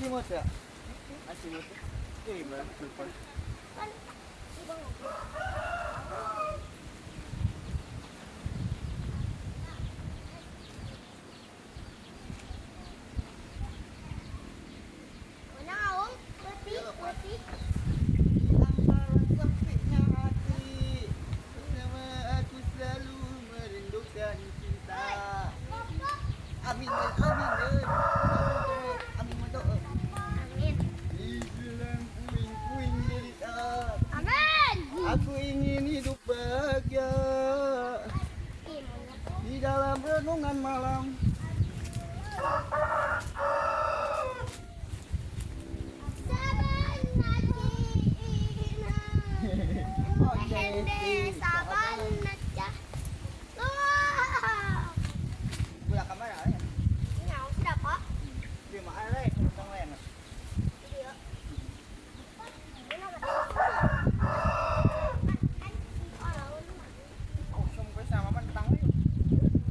Cimut ya? Ah, cimut. Eh, berarti super. Kan ibu ngobrol. Mana aung? Putih, putih. Antara sempitnya hati, bersama aku selalu merindukan cinta. Kok. Amin, amin, amin, amin, doa. Amin. Di dalam puing-puing derita, Amin. aku ingin hidup bahagia. Ih, monyet. Di dalam renungan malam. Hende saban aja. Wah. Ulah kamar ya. Nyawa sudah pak. Di mana lagi? Tentang lain. Iya. Oh, semua sama mentang nih.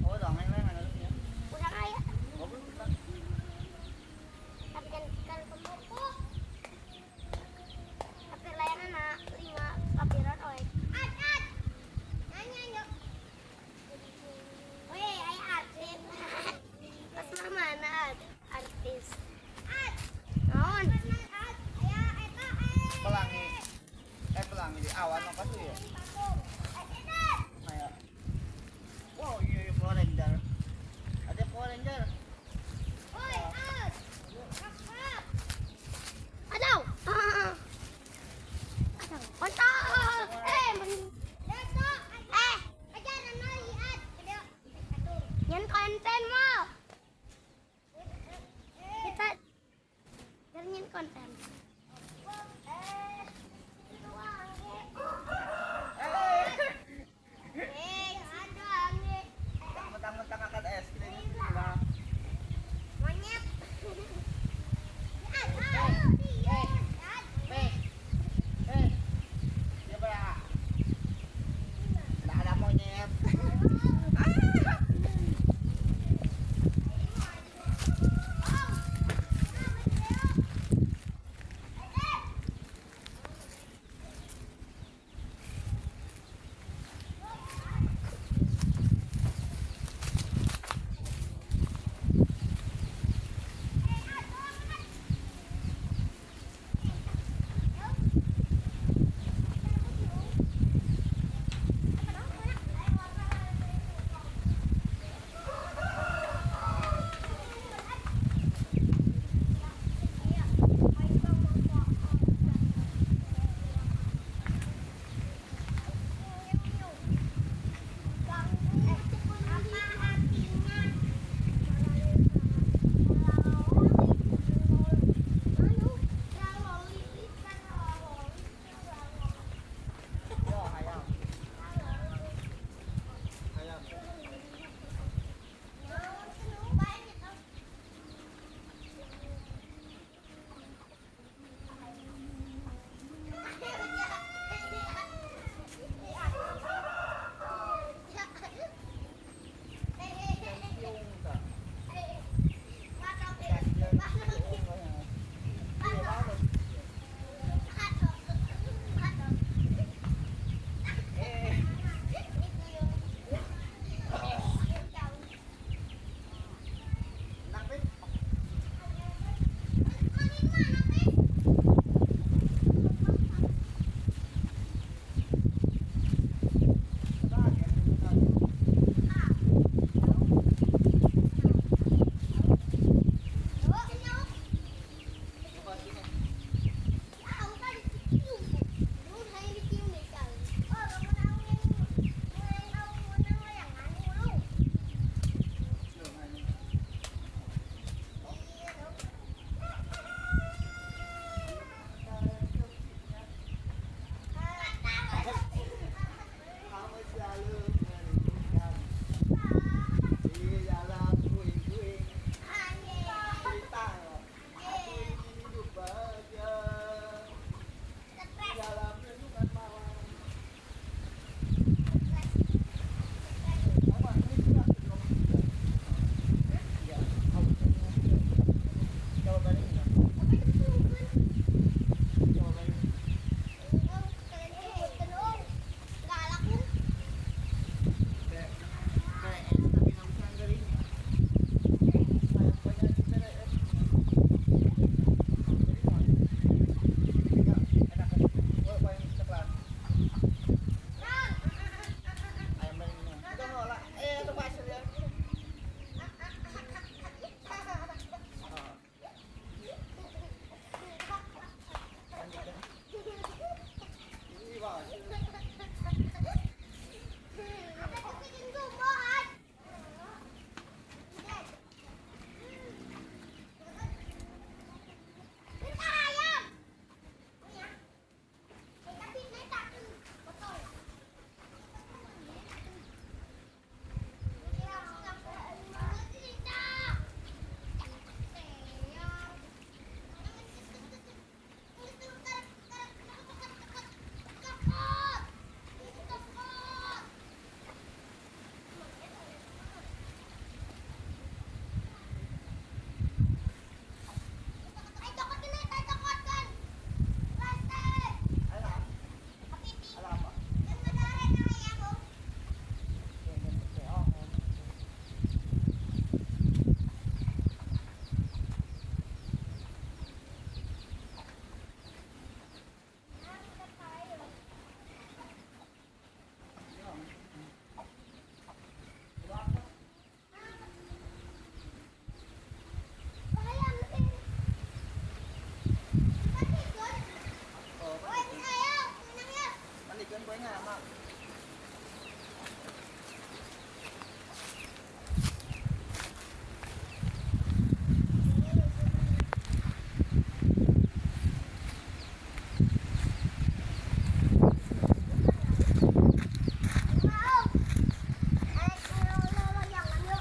Oh, jangan lain ada ya. Udah kaya. Ngobrol mentang. Tapi kan kan kemurku. Tapi layangan nak lima kapiran oi. Ad ad.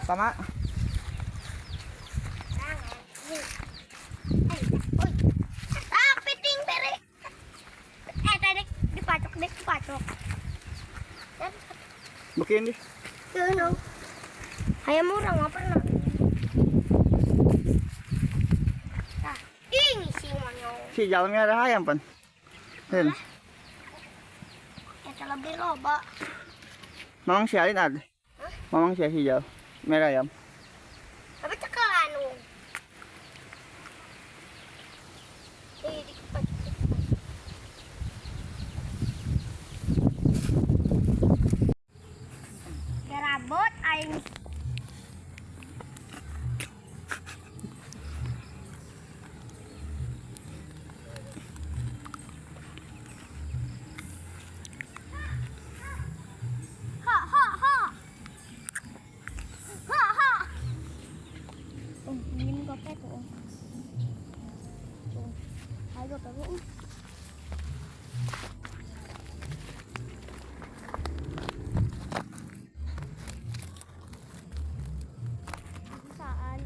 Tama. Ay, uy. Ah, piting bere. Eh, tadi dipacok, dek dipacok. Bukin di. Yun, oh. Hayam orang mah pernah. Nah, ini sih manyo. Si jalannya ada ayam pan. Hen. Eta lebih loba. Mamang si Alin ada. Mamang si hijau. Merah ayam. Tapi cekal anu. Eh, dipacok. Garabot aing. Ha ha ha. Ha ha. Oh, minum kopi tuh. Tuh. Ayo kopi. Saan?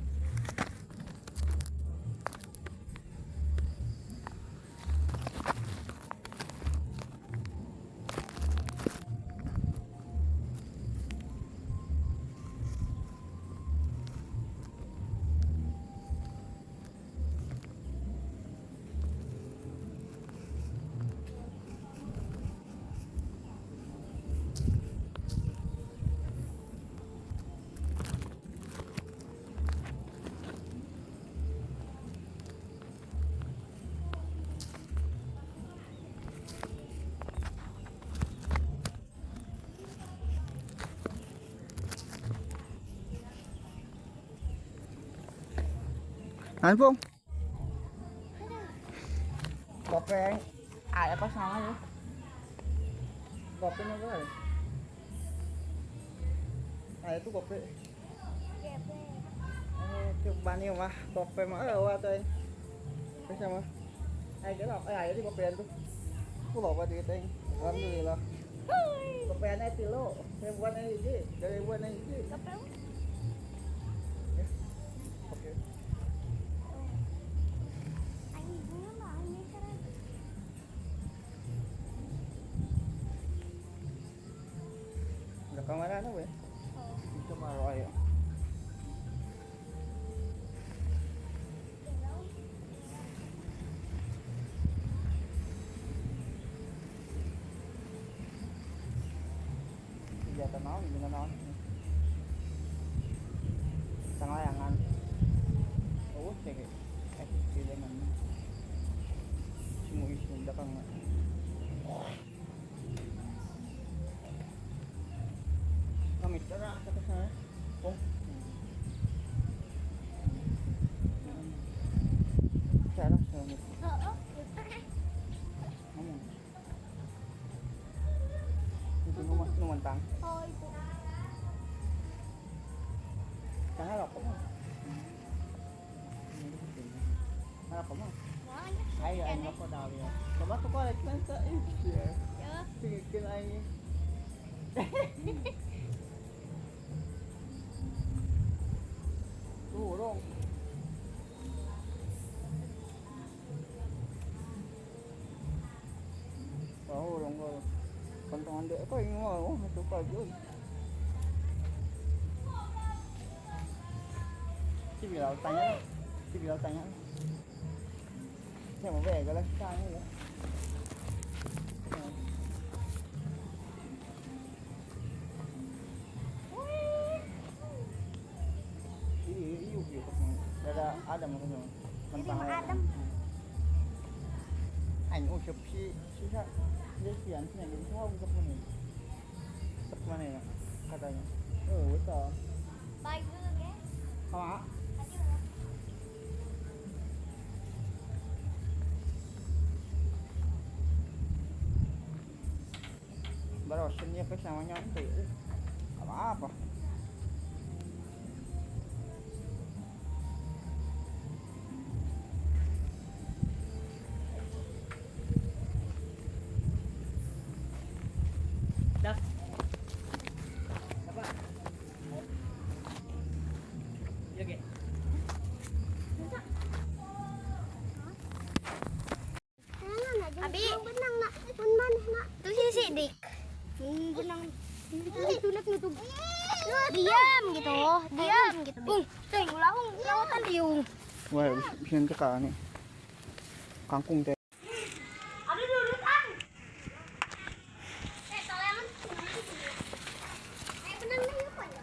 Ano po? Kopi. Ah, apa sama ya? Kopi na ba eh? Ah, itu kopi. Eh, cuk bani mah kopi mah eh wah teh. Cái sao mà? Ai cái lọc, ai cái kopi itu. Aku bawa duit eh. Alhamdulillah. Kopi aneh tilo, ribuan aja, dari ribuan aja. Kopi. Oke. Ay, bunga mah ini keren. Udah kamar ano eh? Oh. Itu maru ayo. Senjata naon, gimana naon? Tengah layangan. Oh, sige. Eh, sila man. Simuis yung dakang nga. Kami tara sa kasama. Oh. Sarap sa mga. Oo. Ano? Itu numantang. Oh, itu. Tanga ko mo. Harap ko mo. Ay, ano ko daw yun. Coba ko correct lang sa ya. Sige, kinain. Turong. Oh, urong ko. Kantongan dek ko ingo oh, suka jun. Si Bilal tanya, si Bilal tanya. Siapa về cái sang nữa. Ada Adam maksudnya. Mentang. Adam. Anh ucap si si dia sian sih yang tahu ke mana. Mana ya katanya. Oh, betul. Baik dulu ya. Sama. Barusan dia ke sama nyonti. Apa apa? Dah. Apa? Diam gitu, diam gitu. Teng ulah lawatan diung. Wah, bisa cekak nih. Kangkung teh. Aduh dulu kan. Eh, soalnya eh, benang nih apa ya?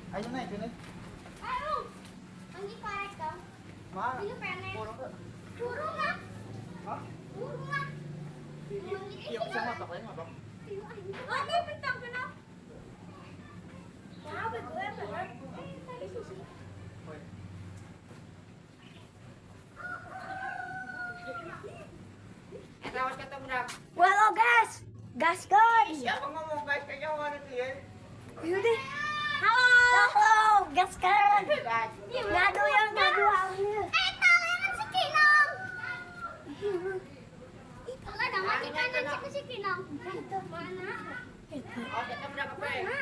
Ayo naik ini. Mana? Burung ke? Hah? Iya, bisa matok ya, matok. Well, guys, gas guys. Siapa ngomong guys kayaknya mana tuh ya? Yaudah. Halo. Halo, gas kan. Ngadu yang ngadu halnya. Eh, tangan si Kinong. Si Kinong. Mana? Mana?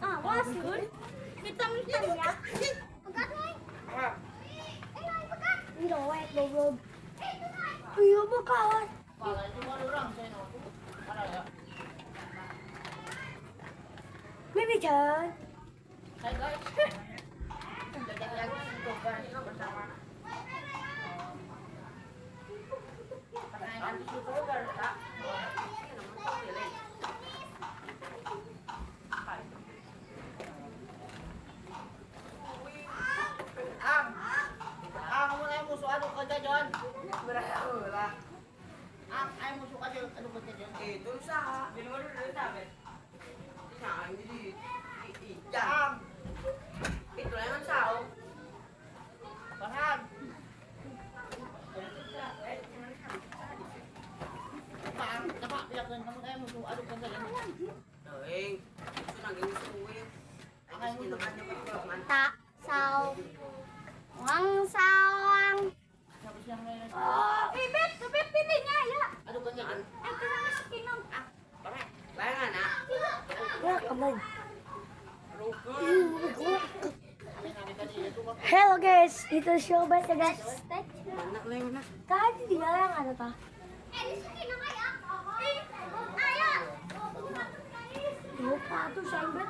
Awas, Gun. Hitam-hitam ya. Pegang, Nay. Eh, Nay, pegang. Goblok, goblok. Iya, bukan. Maybe John. Hai guys. Bersama. Ang, ang mo na musuh anu kerja John. Berapa? Ang, ay musuh aja anu kerja John. Itu usaha. Di luar dulu sabe. Nah, ini di Ang, itu lah yang sao. Farhan. Ang, dapat biarkan kamu kayak musuh anu kerja John. Doing. Itu nanging suwe. Ang ay musuh. Tak sao. Wang sawang. Siapa sih yang lain? Oh, bibit, bibit pilihnya ya. Anu kerja John. Eh, kenapa si Kinong? Bayangan ah. Ya, kembali. Hello guys, itu show ya guys. Anak lah yang Tadi di dalam ada apa? Lupa tuh sayang.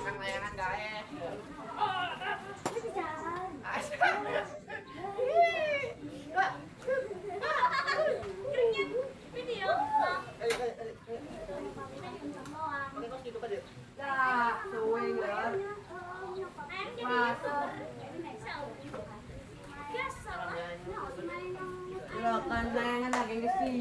Sang layangan gae. Pakai kaos gitu kan dia. Lah, suwe ya. Lokan layangan lagi ngesi.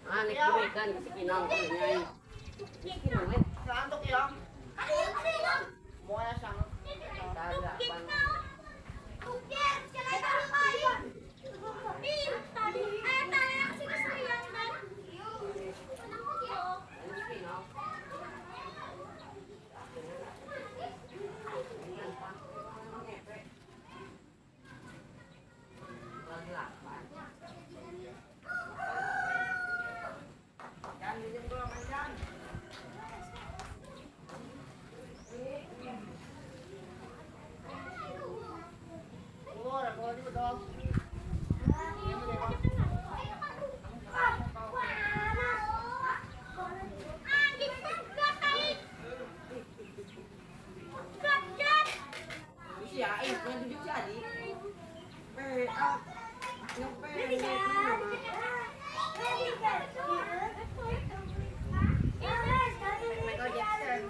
Ah, nek kan si Kinong nyai. Kinong eh. Ngantuk ya. Mau ya sang. Keluar, keluar dulu dong. Si Ai, nganjuk si Adi. Eh, ah. Nyampe. Michael Jackson.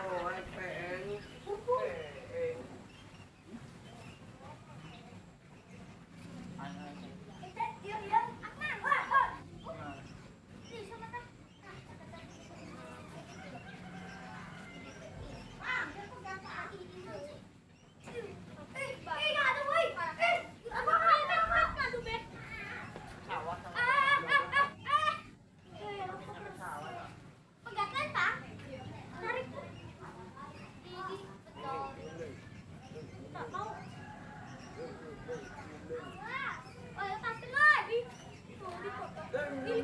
Oh, PN.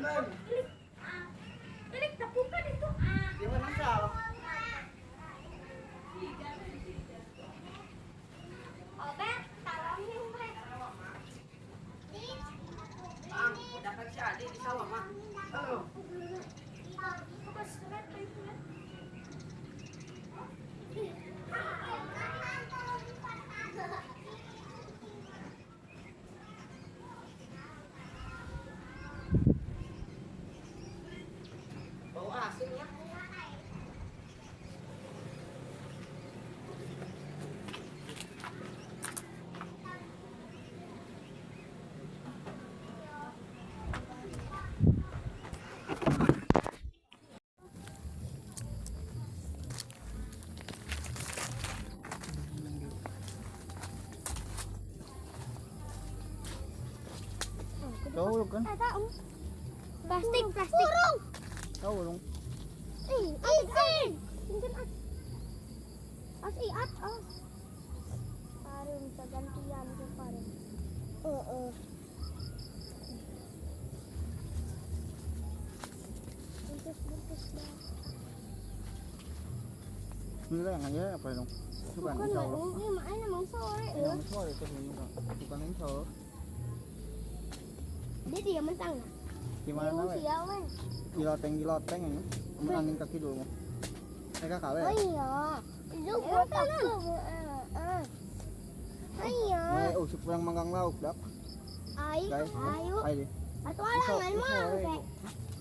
Ben. Ilik tepukan itu. Dia mana salah? Obet, tolongin, Pak. Ang, dapat si Adi di sawah mah. Oh. Bau asing ya. Tahu kan? Plastik, plastik. Burung. Tahu dong. Eh, eh. As iat, oh. Parang sa gantian ko parang. Oo. Buntus-buntus na. Ini lah yang aja apa dong? Bukan Bukan insya Allah. ini main emang sore ya. Yang sore itu ini kan. Bukan insya Allah. Dia dia mentang. Gimana Dia namanya? sialan. Giloteng giloteng ini. Angin kaki dulu. Mereka kawe. Oh iya. Itu gua takut. Heeh. Iya. May usip lang manggang lauk dak. Ayo, Guys. ayo. Ayo. Atau alangan mah kayak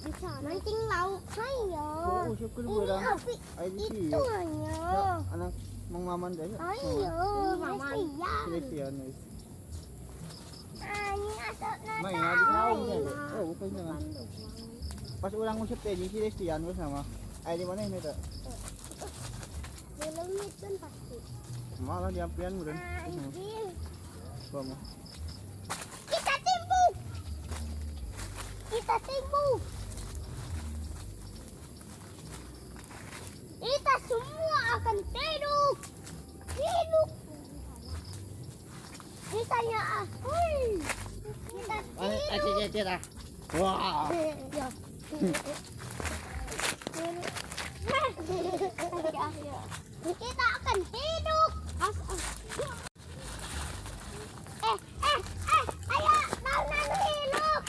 bisa mancing lauk. Ayo. Oh, usip ke Ini dulu api Ayo di sini. itu hanya. Anak Mang Maman deh. Ayo, Maman. Kristen nih. Ayo, asal May nga di tahu ya. Oh, bukan jangan. Pas ulang usip teh di Kristen wes sama. Ayo di mana ini tuh? Belum itu pasti. Malah diampian udah. Anjing. Gua mau. Kita timbu. Kita timbu. Kita semua akan tidur. Tidur. Kita ya. Hui. Kita Ayo, tidur. ayo, ayo, ayo. Wah. Ya. Kita akan hidup. Eh, eh, eh, ayo, bangun hidup.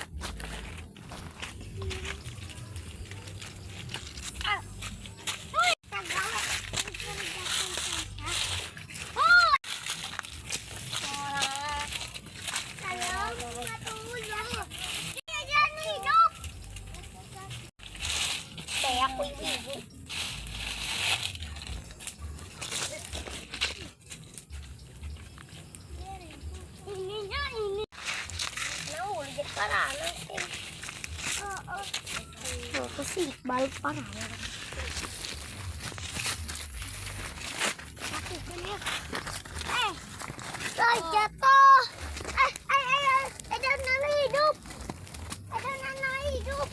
Hidup. Kayak aku ibu. Ininya ini. Nahulog yung parana. Oo. Oh, kasi balik parana. Sakit kan ya? Eh, ay, jatuh. Eh, ay, ay, ay, ada nana hidup. Ada nana hidup.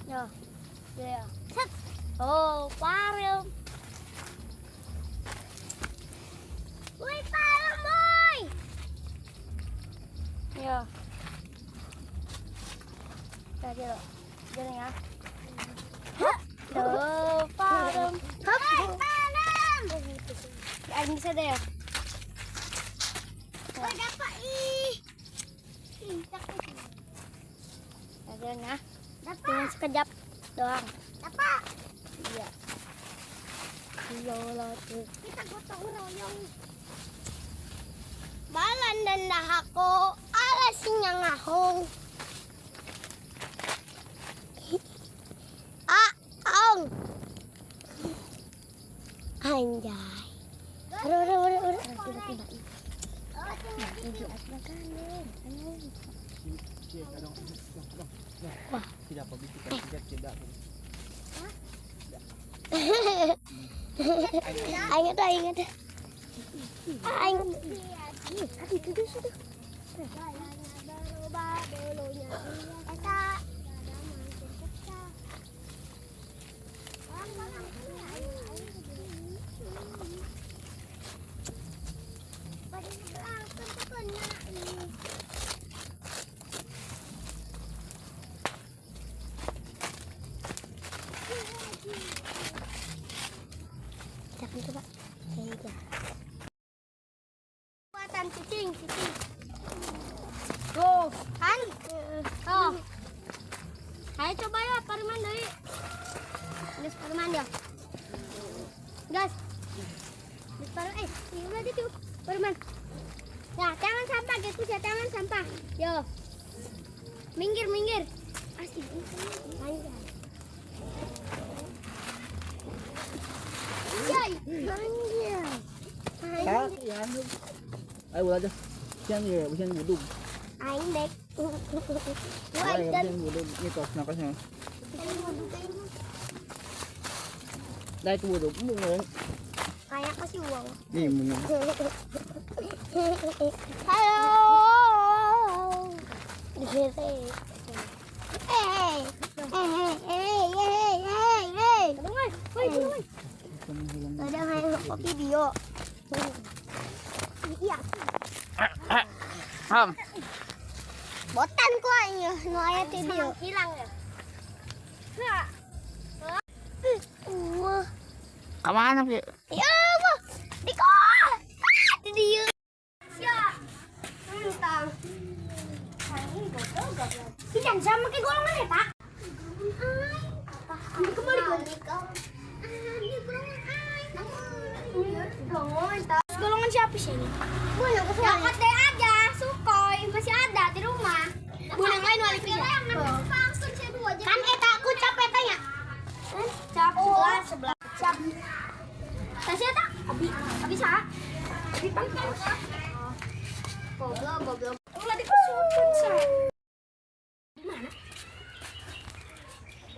Ya, ya. Set. Oh, parang. Uy, parang boy. Ya. Tadi lo. Jalan ya. Tuh, parang. Hey, parang. Ay, bisa deh ya. Oh, dapat ih. Jalan ya. Cuma sekejap doang. Dapat. Iya. Iya lah tuh. Kita gotong royong. Balan dan dahako alas ngahong. Ah, aong. Anjay. Aduh, aduh, aduh, aduh. Tiba-tiba. Wah. Tidak apa tidak tidak tidak. Ayo dah, ingat dah. Ayo. Aduh, itu sudah. Coba. Ini dia. Buatan cicing, cicing. Go. Kan? Oh. Ayo coba ya, parman deui. Geus parman ya. Gas. Geus parman ini udah itu. Parman. Ya, tangan sampah gitu ya, tangan sampah. Yo. Minggir, minggir. Asik. Anjay. Anjay. Anjay. Ha? Yan. Ay, wala dyan. Siyan yun. Siyan budog. Aing dek. Ay, siyan budog. Ito, nakas niya. Dahil ito budog. Bungo. Kayak kasih uang. Nih, bungo. Halo. Eh, eh, eh, eh, eh, eh. Ada main video. Iya. Ham. Botan kok ini, nu aya video. Hilang ya. Wah. Kemana, Pi? Ya Allah. Diko. Ah, di dia. Siap. Entang. Ikan sama ke golongan ya, Pak? Ini kembali ke. Golongan siapa sih ini? Dapat deh aja, Sukhoi masih ada di rumah. Bunang lain wali kerja. Kan eta aku capek tanya. Cap sebelah sebelah. Cap. Tasya tak? Abi, abi sa? Abi pangkas. Goblok, goblok. Ulah dikusukan sa. Di mana?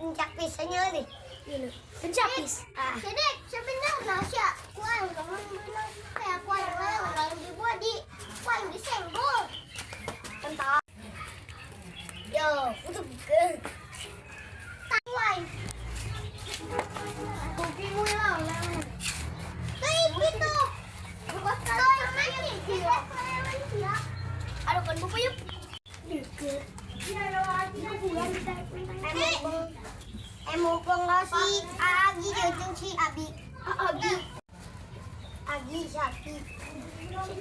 Uncak pisahnya nih. Pencapis. Jadi sebenarnya sih, kuang kamu bilang kayak kuang orang dibuat di kuang disenggol. Entah. Yo, untuk ke. Kuang. Kopi mula lah. Kayak gitu. Aduh kan buku yuk. Emang si Agi jeung si Abi. Agi. Agi Sapi. Agi,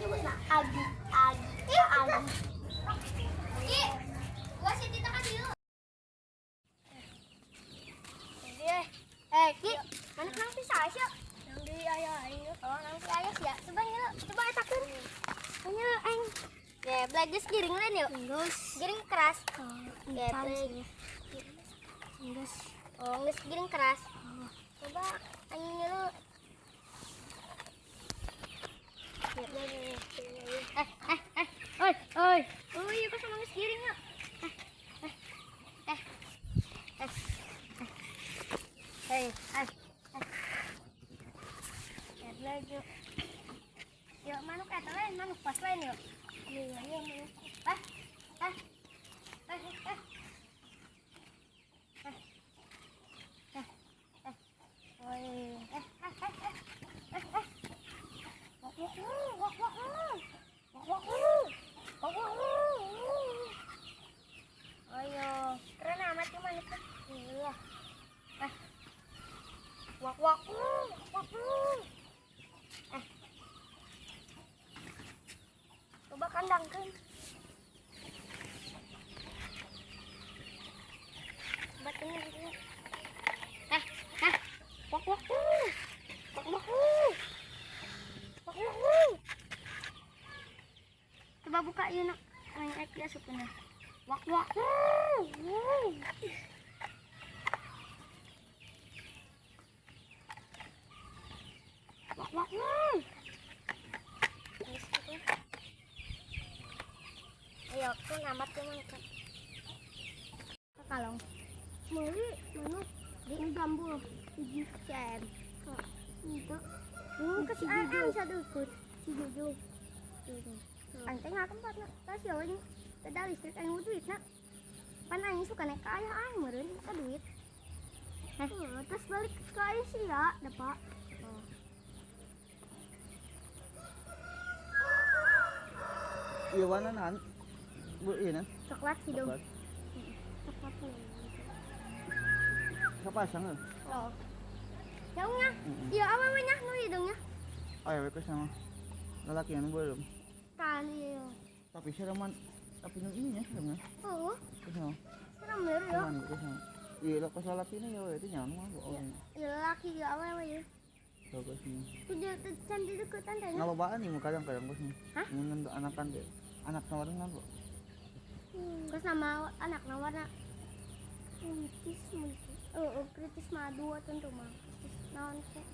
Agi, Agi. Ki, gua sih tidak kan yuk. Eh, Ki, mana nang bisa sih? Nang di ayah aing. Oh, nang di ayah sih ya. Coba nyelo, coba etakeun. Nyelo aing. Geblek geus giring lain yuk. Giring keras. Geblek. Geus. Oh, geus giring keras. Coba aing nyelo. Eh, eh, eh. Oi, oi. Oi, kok sama geus giring yuk. Eh, eh. Eh. Eh. Eh, eh. Geblek yuk. Yuk, manuk eta lain, manuk pas lain yuk. Iya, iya, manuk. Eh, eh. Eh, eh. Eh. Eh, eh. Oi, eh, eh, eh, eh. Eh, eh. Wak, wak, wak, wak, wak. Wak, wak, wak, wak. Ayo, keren amat tuh manuk. Iya. Eh. Wak, wak, wak, wak. Eh. Coba kandangkan. Batunya nanti. Eh, eh. Wak, wak, wak, wak, wak, wak. Coba buka yuk nak. Aing dia sukunya. Wak, wak. Wak, wak. Ayo, aku ngamat tuh manuk. Kalong. Mari, manuk di gambul. Hiji cem. Itu. Ke si Juju satu ikut. Si Juju. Aing teh nggak tempat nak. Tas ya aing ada listrik aing duit nak. Pan aing suka naik ke ayah aing meureun ka duit. Heh, terus balik ke ayah sih ya, dapat. Iya, warna nan. Bu, iya nan. Coklat hidung. Coklat. Kapasang kan? Oh. Jauhnya. Iya awewenya nu hidungnya. Awewe ke sama. Lelaki yang belum. Kali. Tapi sereman tapi nu ini ya seremnya. Oh. Kesana. Serem ya. Kesana. Iya, lepas lelaki ini ya itu nyaman mah. Iya, lelaki ya awewe ya. Bagus nih. Tujuh cantik deketan tanya. Ngalobaan nih kadang-kadang bos nih. Hah? Mun anakan deh. Anak nawarna apa? Terus nama anak nawarna kritis mungkin. Oh, kritis madu tentu mah. Kritis naon teh.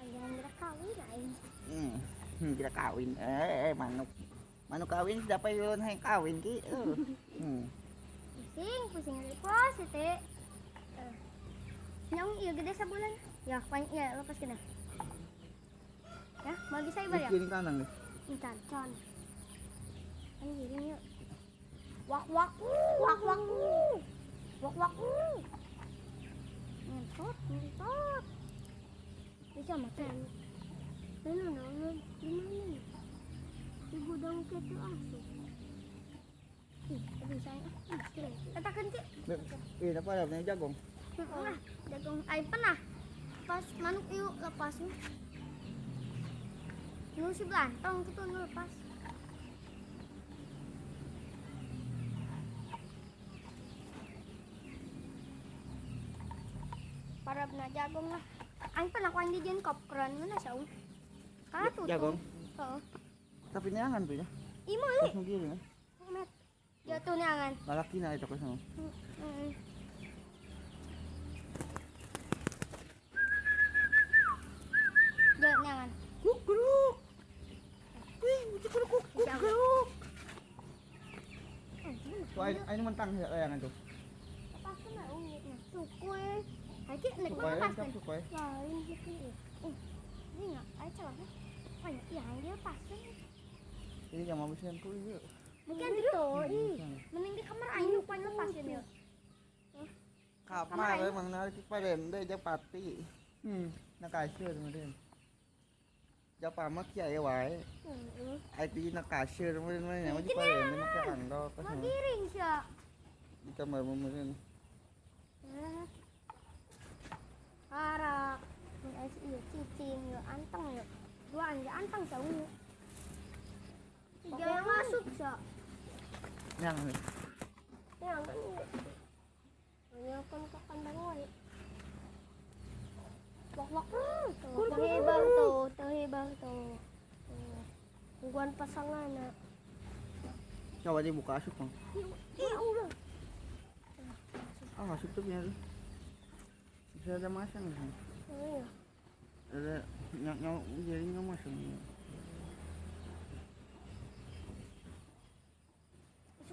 Ayan kita kawin aing. Kita kawin. Manuk. Manuk kawin siapa yang hayang kawin ki? Pusing lepas teh. Nyong iya gede sabulan. Ya, ya lepas kena. Ya, bagi saya bayar. Ini kandang deh. Encan, con. Anjing yuk. Wak wak wak wak wak wak. Ngentot, ngentot. Bisa makan. Mana mana di mana? Di gudang kereta asuh. Ih, bisa ya. Katakan ki. Ih, apa ada jagung? Nah, jagung air pernah. Pas manuk yuk lepasnya. Nu si belantong gitu nu lepas. Para bena jagung lah. Aing pernah kuan dijieun kopkron mana saung. Ka tuh. Jagung. Heeh. Tapi neangan tuh ya. Ih meuli. Pas giring ya. Met. Jatuh neangan. Lalakina itu kesana. Heeh. Jatuh neangan. Kukruk. Kukruk kukruk. Tuh aing mentang ya layangan tuh. Lepaskan lah ungitnya. Sukui. Haji nek mah lepaskan. Lain gitu ya. Ini enggak, ayo celahnya. Oh iya, dia lepaskan. Ini yang mau mesin ku ieu. Mungkin itu, ih. Mending di kamar aing lupa lepasin ya. Kamar emang narik parende japati. Nakasir meureun. Japa mah kieu wae. Heeh. Ai di nakasir meureun mah nya di parende make andok. Mau giring sia. Di kamar meureun. Arak, iya cicing, ya anteng ya. Dua ya anteng jauh. Tiga masuk ya. Yang. Yang kan. Yang kan ke kandang wae. Wak wak. Terhibang tuh, terhibang tuh. Tungguan pasangan. Coba dibuka asup mah. Iya udah. Ah, asup tuh biar. Bisa ada masang kan? Iya. Ada nyok jadi nggak masang.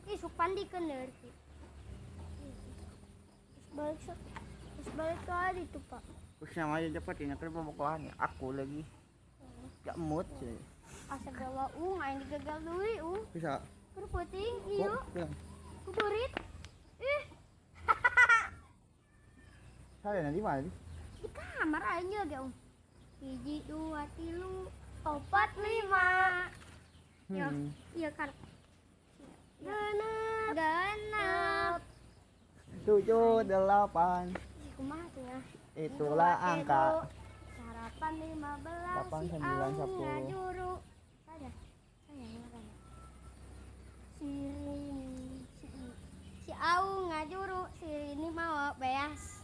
Isuk pandi kan dari. Terus balik ke itu pak. Terus sama aja cepat ini kenapa bokohan ya? Aku lagi. Gak mood sih. Asa gawa aing digagal deui Bisa. Kuruputing ieu. Kuburit. Ih. Saya nanti mana? Di kamar aing ge om. 1 2 3 4 5. Ya, iya kan. Genep. Genep. 7 8. Kumaha tuh ya? Itulah angka. Sarapan 15 8 9 10. Ngajuru. Saya. Saya Si Aung ngajuru, si Rini mau beas.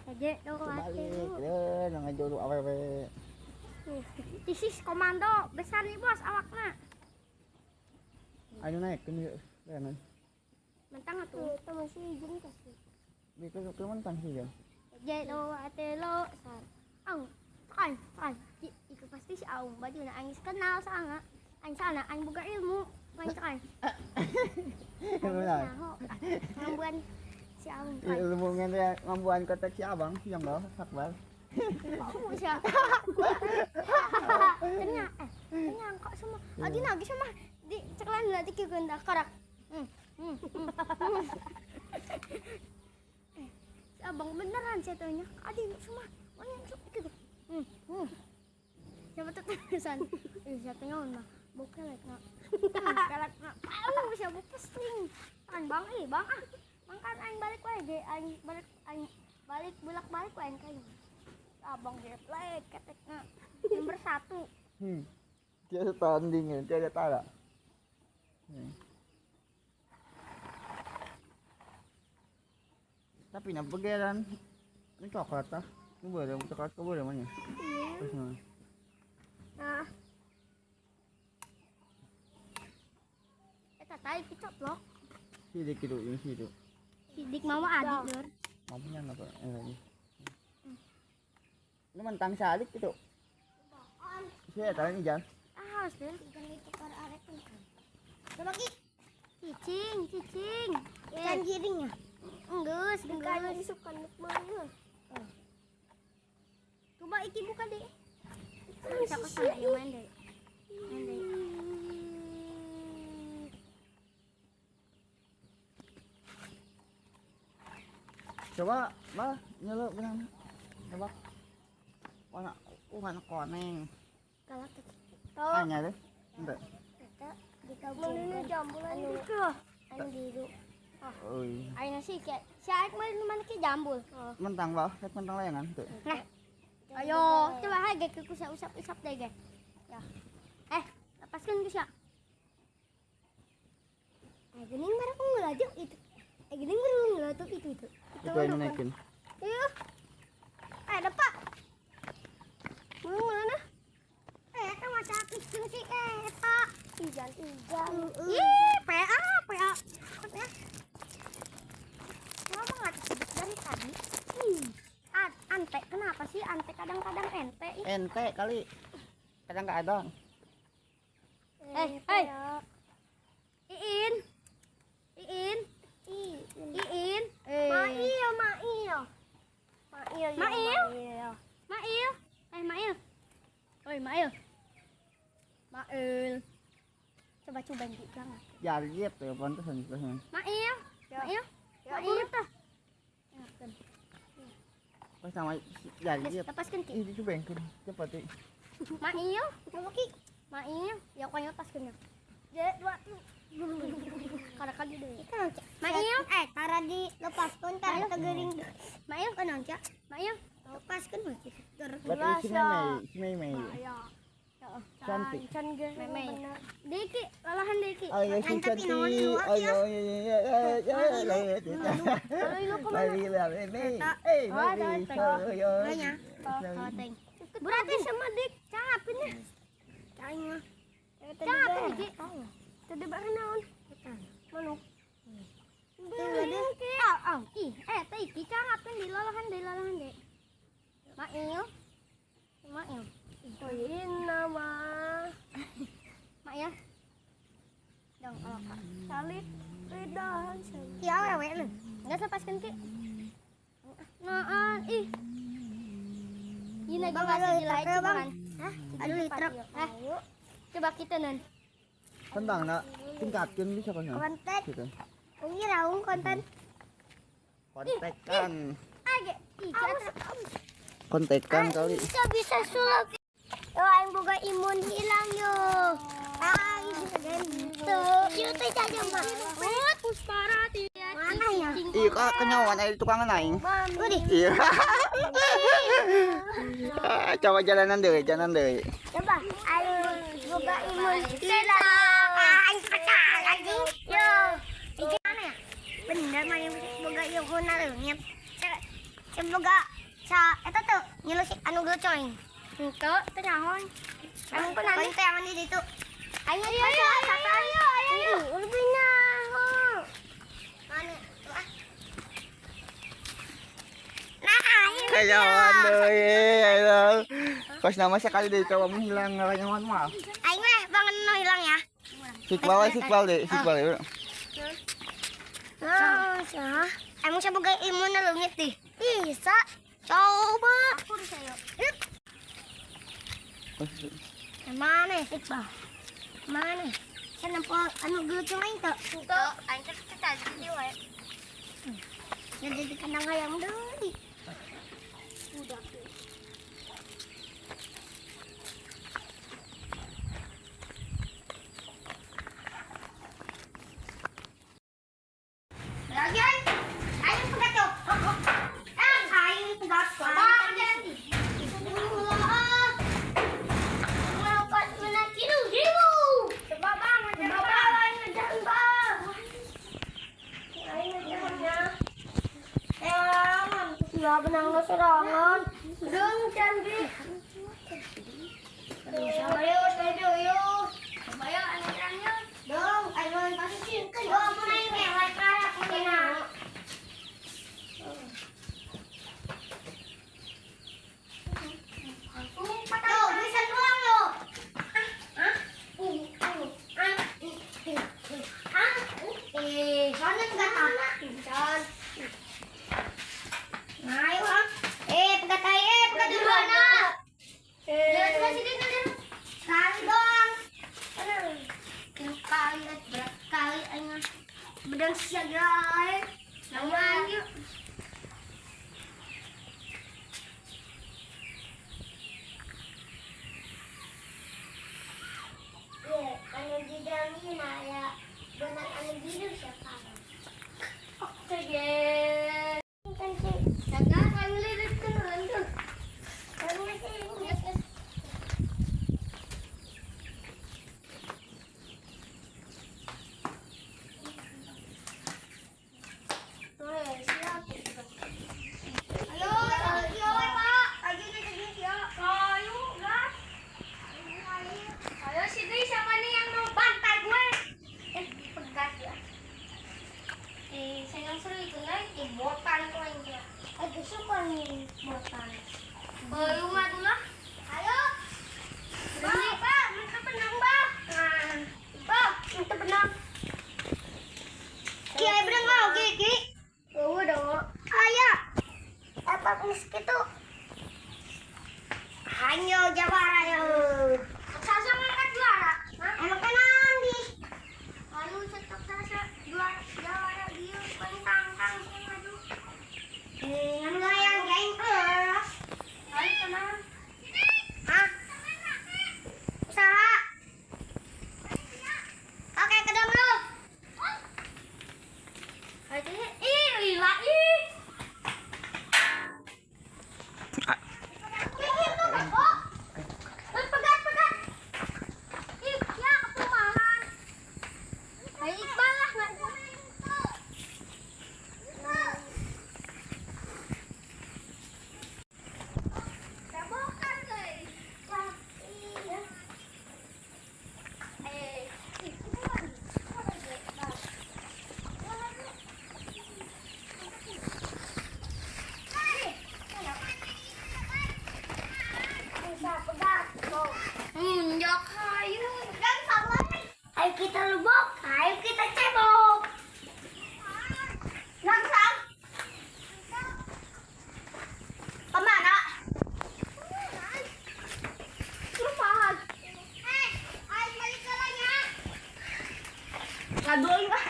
Aja dong balik deh, ngajuru awewe. Tisis komando besar nih bos awakna. Ayo naik ke kanan. Mentang atuh. Itu masih izin kasih. Biko ke mentang sih ya. Jelo atelo sar. Aung, kan, kan. Iku pasti si Aung baju na aing kenal sana. Aing sana aing boga ilmu. Aing kan. Ngambuan si Aung. Ilmu ngene ngambuan kotek si Abang yang enggak sakbar. Aku sih. Ternyata, ternyata kok semua. Adi nagih sama di ceklan lah dikit gendak karak. Si Abang beneran sih tanya. Adi semua. Banyak gitu. Siapa tuh terusan? Siapa nyawa mah? Bukan lek nak. Galak na. Au, bisa pusing. An bang eh, bang ah. Bang kan aing balik wae ge, aing balik aing balik bolak-balik wae aing kayu. Abang geplek ketekna. Nomor 1. Tiada tanding, tiada tara. Tapi nak pergi ini coklat ah. Ini boleh, coklat kau boleh mana? Iya. Nah. Eta tadi kita blok. Sidik itu, ini sidik. Sidik mama adik lur. Mamanya apa? Lagi. Ini mentang salik itu. Saya tahu ini jan. Ah, harus lur. Coba ki. Cicing, cicing. Ikan giringnya. Enggeus, enggeus. Suka nikmatnya. Coba iki buka deh. Bisa ke sana ya main deh. Main deh. Coba, bah, nyeluk benang. Coba. Warna, warna koneng. Kalau Tanya deh. Enggak. Mana jambulan itu? Anu biru. Oh iya. Ayo sih kayak si Aik mana ke jambul. Mentang bah, mentang layangan tuh. Nah. Ayo, coba hai ge ku usap-usap deh ge. Ya. Lepaskan ku sia. Gening baru ngelaju itu. Gening baru ngelaju itu itu. Itu yang naikin. Iya. Ada Pak. Mana? Eta masa kecil sih eta. Ijan ijan. Ih, PA PA. Ya. Kenapa nggak disebut dari tadi? Ante, kenapa sih ante kadang-kadang ente? Ente kali. Kadang-kadang. Iin. Iin. Iin. Mail, Mail. Mail. Mail. Mail. Mail. Oi, Mail. Mail. Coba coba di belakang. Ya, lihat tuh pantesan pantesan. Mail. Mail. Mail tah. Pas sama ya lihat. Lepaskan ki. Ini coba yang cepat deh. Mail. Coba ki. Mail. Ya kau lepaskan ya. Dua. Kadang-kadang deh. Mail. Tara dilepaskan, tara tegering. Mail kan nonca. Mail. Lepaskan masih. Berarti si Mei, si Mei. Cantik. Mei. Deki, lalahan Deki. Ayo si cantik. Ayo ya ya ya ya ya. Berarti sama Dek, capin ya. Cahaya. Capin Deki. Tadi bareng naon? Manuk. Ih, teh iki capin di lalahan deh, Mail. Mail. Ituin nama. Mail. Dong kalau Kak. Salib lidah. Ya awewe lu. Enggak lepaskan ki. Nah, ih. Ini lagi masih di bang. Hah? Aduh liter. Coba kita nan. Tentang nak tingkatkan bisa kan? Konten. Ini raung konten. Kontekan. Age, ih, Kontekan kali. Bisa sulap. Yo aing boga imun hilang yo. Ah, bisa gitu. Ieu teh jajan mah. Pusparati. Mana ya? Iya, kak kenyawan ada tukang aing. Udah. Iya. Coba jalanan deh, jalan deh. Coba aing boga imun hilang. Aing pecah anjing. Yo. Iki mana ya? Bener mah yang boga imun leungit. Boga sa eta tuh ngilu si anu geucoing. Henteu, teu nyaho. Anu pun teh anu di ditu. Ayo ayo ayo ayo ayo. Lebih nyaho. Mana? Nah, aing Kenyawan deh, ayo. Kos nama sekali deh coba menghilang kenyawan mah. Aing mah bangun nu hilang ya. Sikbal deh, sikbal deh. Nah, sah. Emang siapa boga imun leungit deh? Bisa. Coba. Aku bisa yuk. Mana? Iqbal. Mana? Saya nampak anu gelucung aing teu. Henteu, aing teh tadi wae. Jadi di kandang ayam deui. Udah. Ya benang serangan. Dong cantik. Dong, ayo pasti dong, mau naik mewah. Bedang siaga naman yuk. Ya, anu di dalamnya ya benar anu biru siapa? Oke deh. Jaga kami lihat kan tuh. Ayo kita lubuk, ayo kita cebok. Langsung. Kemana? Lupa. Ayo balik ke lanya. Ngadoy ba?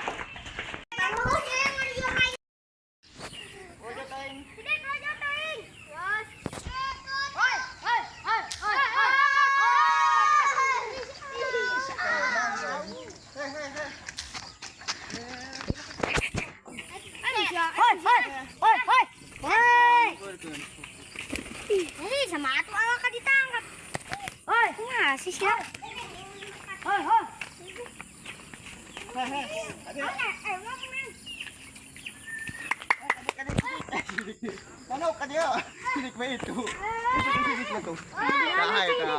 Sama atuh awak ditangkap. Oi, ngasih siap. Hoi, hoi. Mana ka dia? Sirik ba ito? Sirik ba ito? Kahay ka.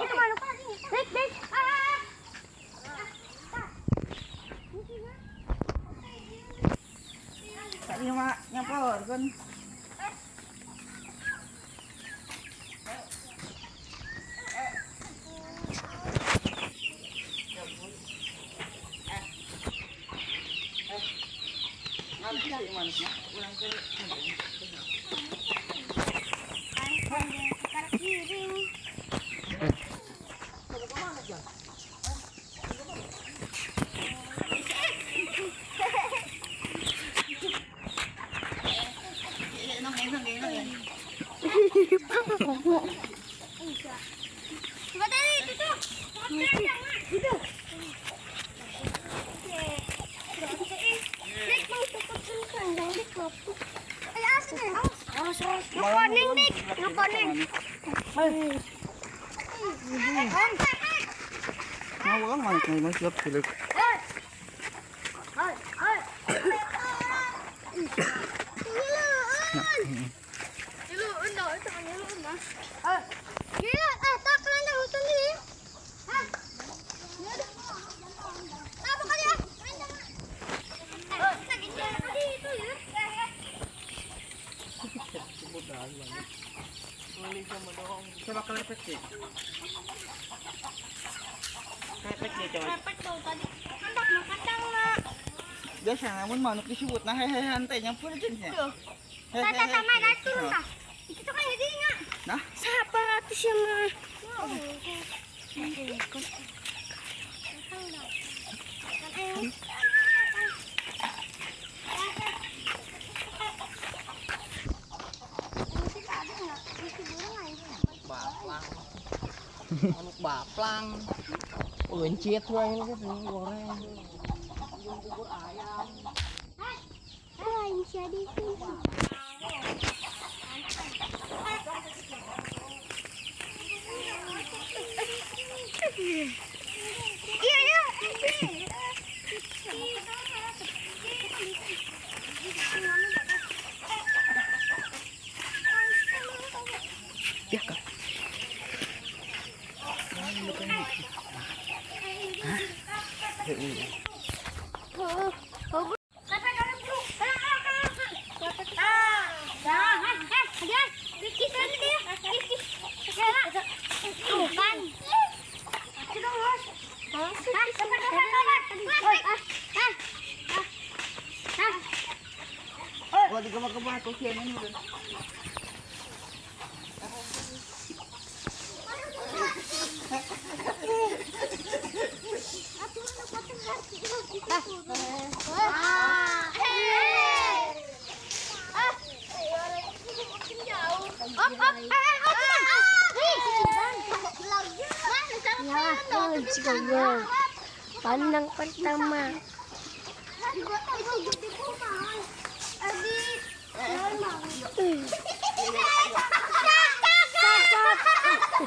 Dik, dik. Tadi mak nyampur kan. Coba kelepek sih. Kelepek deh coba. Kelepek tuh tadi. Hendak mau kacang nak. Biasa namun manuk disebut nah hehehe teh nyampur jenisnya. Tata sama naik turun tah. Itu tuh kan jadi nggak? Nah, Siapa ratus yang mah? Baplang. Manuk baplang. Pencet wae ini kan goreng. Bubur ayam. Lain jadi Iya, iya. Ya kak. Gua digemak-gemak tuh sih ini udah. Pandang pertama.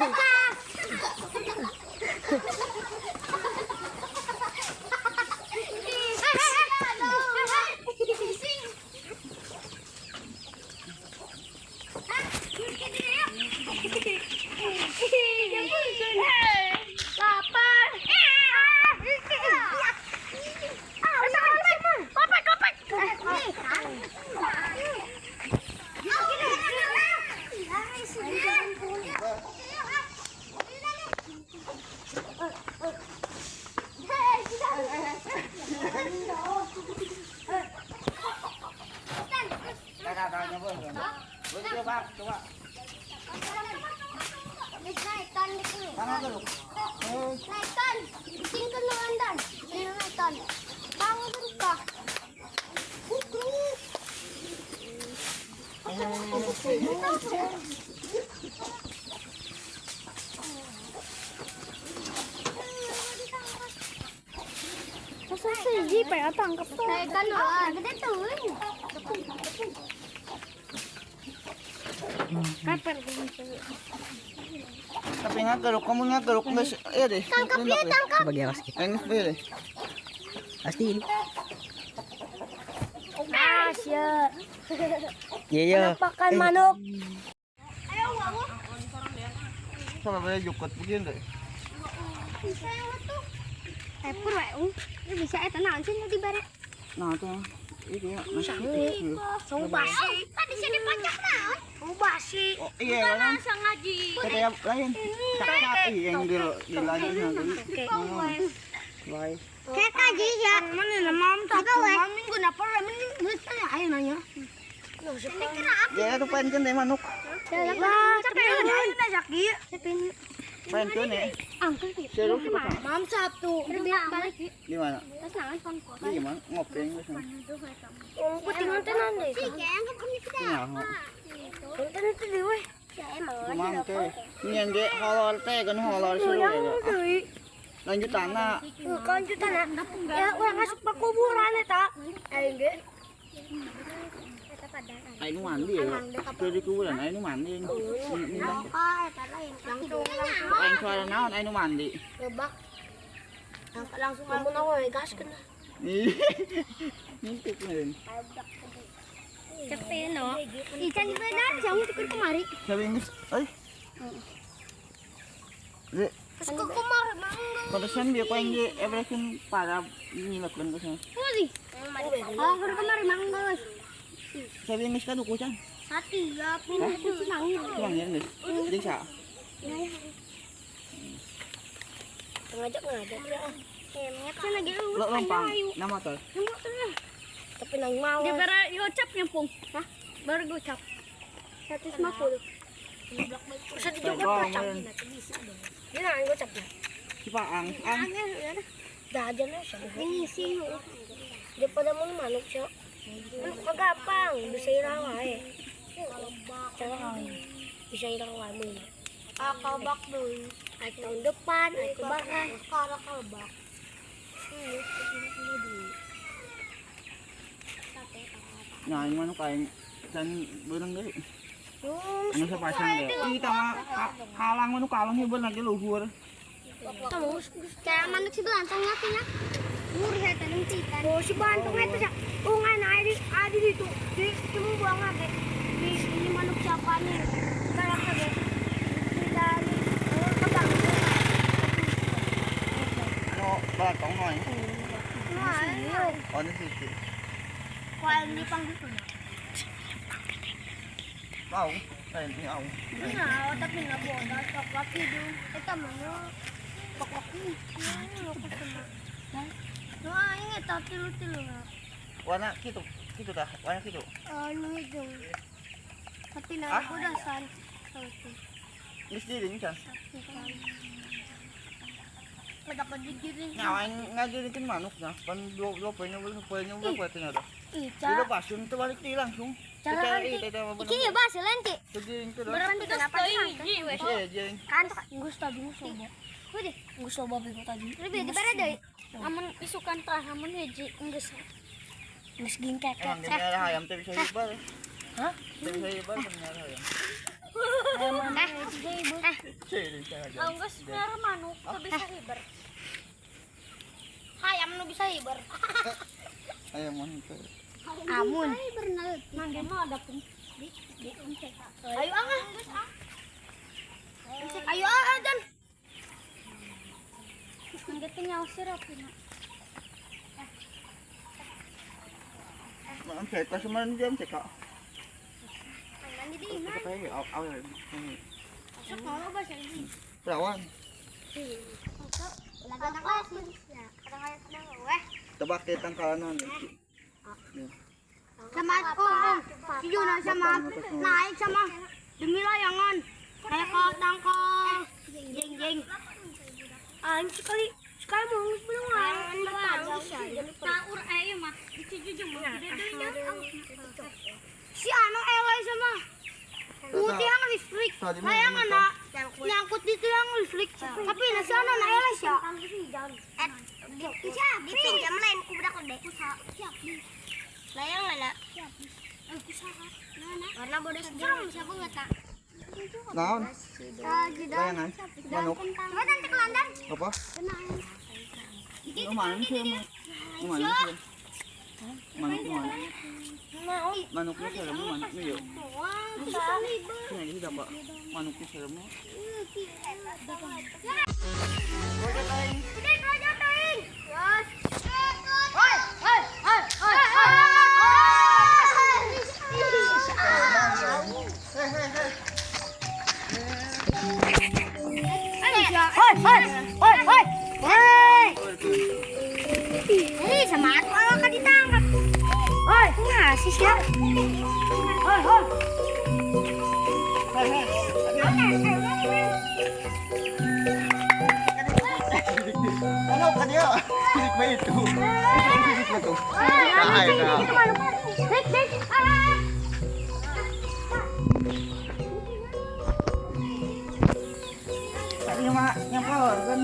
Lapar. Coba, coba. Naikkan, tinggal nandan, naikkan. Bangun kah? Masa sih, pengen tangkap tuh. Naikkan lah, gede tuh. Tapi ngageruk, kamu ngageruk nggak sih? Iya deh. Tangkap dia, tangkap. Bagi awas kita. Ini iya deh. Pasti ini. Ah, siap. Iya, iya. Penampakan manuk. Sama boleh jukut begini deh. Bisa yang itu. Pur wae. Ini bisa eta naon sih nu dibere? Nah, itu. Itu ya. Song basi. Tadi sih dipacak naon? Oh, basi. Oh, iya kan. Ngaji. Kata yang lain. Cak yang di dilanjut nanti. Bye. Kayak kaji ya. Mana lah mam tak. Mam minggu napa ramen geus ayo nanya. Ya itu pengen deh manuk. Lah, tapi ayo na Zaki. Pengen ya. Seru sih Pak. Mam Sabtu. Balik. Di mana? Di gimana? Ngopi geus. Putingan tenan deh. Iya. Konten itu dewe. Mang teh. Ini yang horor teh kan horor seru ya. Lanjut tanah. Lanjut tanah. Ya orang masuk ke kuburan eta. Ayo ge. Ayo mandi ya. Dari kuburan ayo mandi. Lain suara naon ayo mandi. Lebak. Langsung lamun aku gas kena. Ngintip nih. Cepet no. Ican benar jauh tuh kemari. Siapa yang eh? Terus ke kemari mangga. Pantesan biar kau yang everything para ngilakkan ke sana. Putih. Oh, ke kemari mangga. Sabi English ka duko chan. Sati ya, pindah nangis. Kurang ya English. Jadi sa. Ngajak ngajak ya. Sana gitu. Lo lompang. Nama tol. Tapi nang mau. Dia baru gocap nyempung. Hah? Baru gocap. 150. Bisa dijogor gocap. Dia nang gocap ya. Si Paang. Ang. Dah aja na siya. Ini sih. Dia pada mau manuk siya. Kagapang, bisa irawa eh. Cara bisa irawa mo. Kalbak dulu. Ay tahun depan, ay kebakar. Sekarang kalbak. Nah, yung manok ay dan benang deh. Ano sa pasang deh. Ih, tama kalang manuk kalang hibar lagi luhur. Kayak manuk si belantongnya punya. Murah ya tanam titan. Oh, si bantong itu siya. Oh nga na, adi dito. Di, cuma buang nga, di, ini manuk siapa nih? Sekarang kage. Tidak nih. Oh, kebang. Ano, balatong noy. Nah, Oh, ini sih. kalau ini panggil tuh. Au, ay, ini au. Nah, tapi nggak boleh coklat itu. Kita mana? Coklat ini. Nah, ini tapi tilu-tilu. Warna gitu, gitu dah, warna gitu. Anu itu. Tapi nah, aku udah san. Ini sendiri ini kan. Pada kejigirin. Nah, ngajarin manuk nah, pan dua dua poinnya boleh poinnya boleh poinnya dah. Ica. Udah pasun tuh balik di langsung. Cara Iki ya bahasa nanti. Kan Gusto tadi gusto ba? Udah. Gusto ba bigo tadi? Lebih di bara deh. Amun isukan tah amun hiji geus. Mas gingkek. Emang dia merah ayam tuh bisa hibar. Hah? Bisa hibar merah ayam. Anggus merah manuk tuh bisa hibar. Hayam nu bisa hibar. Ayam manuk. Amun. Mangga ada pun. Ayo angah. Ayo ah dan. Mangga tinggal sirap ini. Mam cek sama jam cek kak. Mandi di mana? Masuk mau bahasa ini. Perawan. Tebak ke tangkalan. Sama oh, sama naik sama demi layangan. Kayak ke tangkal. Jeng jeng. Ah, sekali sekali mau belum ah. Taur ayo mah. Si ano elay sama putih ang listrik. Layangan na nyangkut di tiang listrik. Tapi na si ano na elay siya. Dipinjam lain ku budak deh. Layangan na. Warna bodoh serem siapa nggak tak. Naon? Layangan. Manuk. Coba nanti ke London. Apa? Manuk sih. Manuk sih. Manuk mana? Manuknya serem, manuknya yuk. Ini aja dapat manuknya serem. Hei, sama aku akan ditangkap. Oi, ngasih sih. Oi, oi. Ano ka niya? Sirik ba ito? Sirik ba ito? Ay, na. Dik, dik. Ah. Sabi niya mga, niya pa, kan?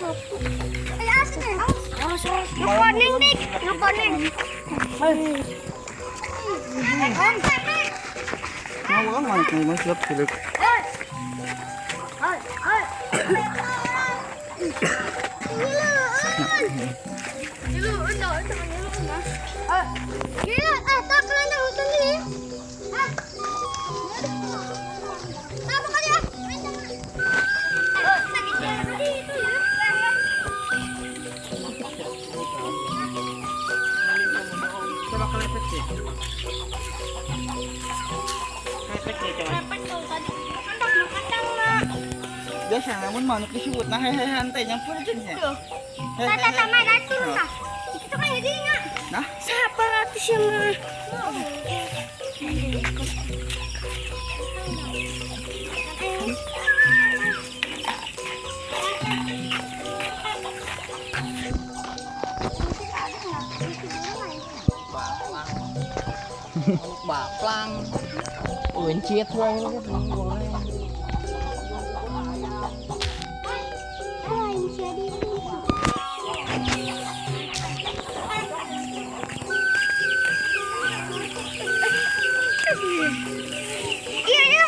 Ay, asa na? Nukoning, Dik. Nukoning. Nah, kan manuk nih, mas silap silap. Coba kelepek sih. Biasa namun manuk disebut nah hehehe hantai nyampur aja nih. Tata mana turun nah. Itu kan jadi enggak. Nah, Siapa ratus yang mah? Manuk baplang. Uncit wae. Iya, iya.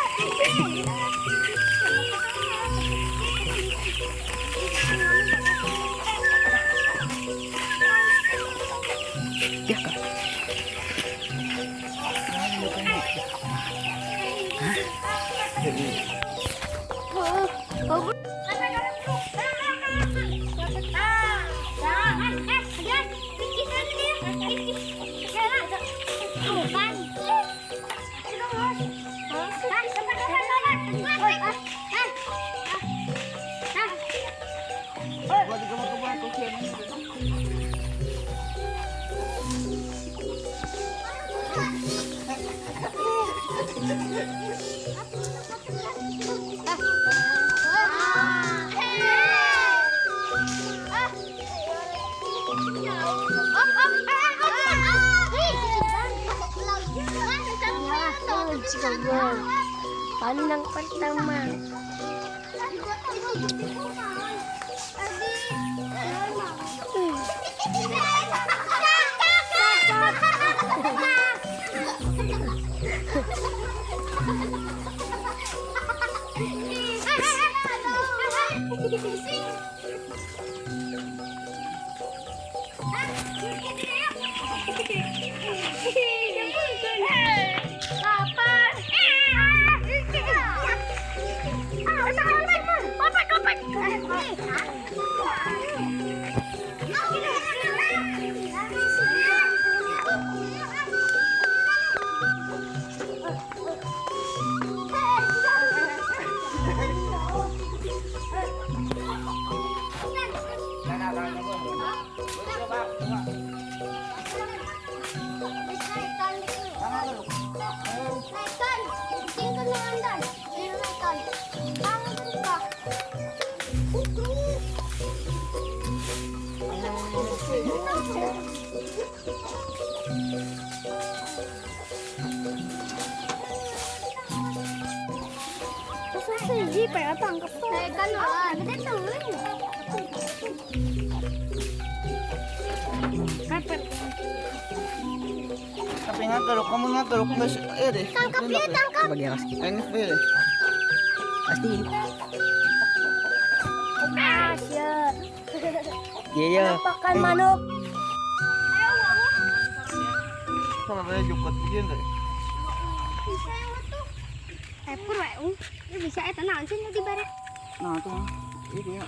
Ya, Kak. Gua juga mau ke batu sih. Pandang pertama. Tapi nga kalau kamu nga kalau kamu deh. Tangkap dia, tangkap. Bagi yang sedikit. Ini deh. Pasti. Asia. Iya, iya. Penampakan manuk. Sama saya jukut begini deh. Pur wae. Ini bisa eta naon sih di bare. Nah, tuh. Ini ya.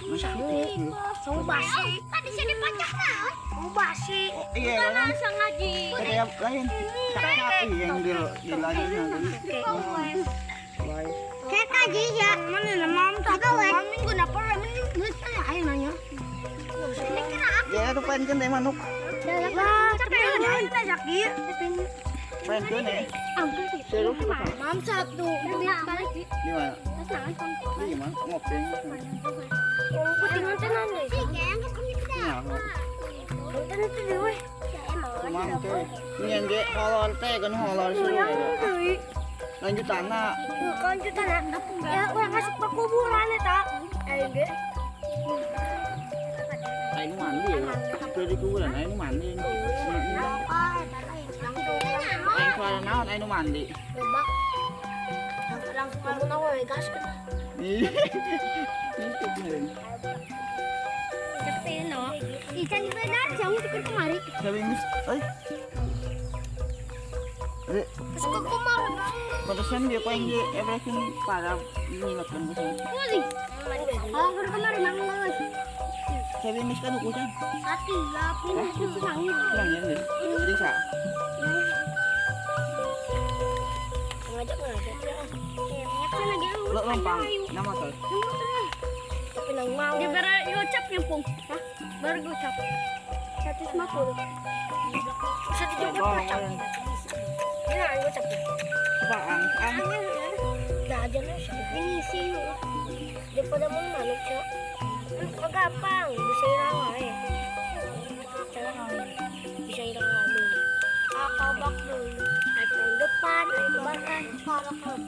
Sau basi. Tadi sini pacak naon? Sau basi. Oh, iya, kan? Sengaja. Kayak lain. Sapi yang di lanjutnya. Baik. Kayak tadi ya. Mana mam tak minggu napa minggu ayo nanya. Ya, itu pengen deh manuk. Pengen deh. Seru. Mam satu. Di mana? Di mana? Ngopi. Ini holor teh kan holor seru. Lanjut tanah. Lanjut tanah. Ya, orang masuk ke kuburan ya, tak? Ayo, ge. Aing mandi ya. Ke di kuburan aing mandi. Aing suara naon aing mandi. Langsung kamu nawa gas kan. Ican juga dah jauh ke kemari. Ay. Terus ke kemari. Pantesan dia paling dia everything para nilapkan ko siya. Oh, ke kemari mang ngeus. Sabi mis kan uku kan. Hati ya, itu nangis. Nangis nih. Bisa. Ngajak ngajak. Lo lompang, nama tuh. Tapi nang mau. Dia baru gocap nyempung. Hah? Baru gocap. 150. 170 gocap. Ini nang gocap. Apaan? Ang. Dah aja nih. Ini sih. Daripada mau manuk, Cok. Gampang, bisa hilang aja. Bisa hilang kamu. Akabak dulu. Atau depan, atau belakang. Akabak.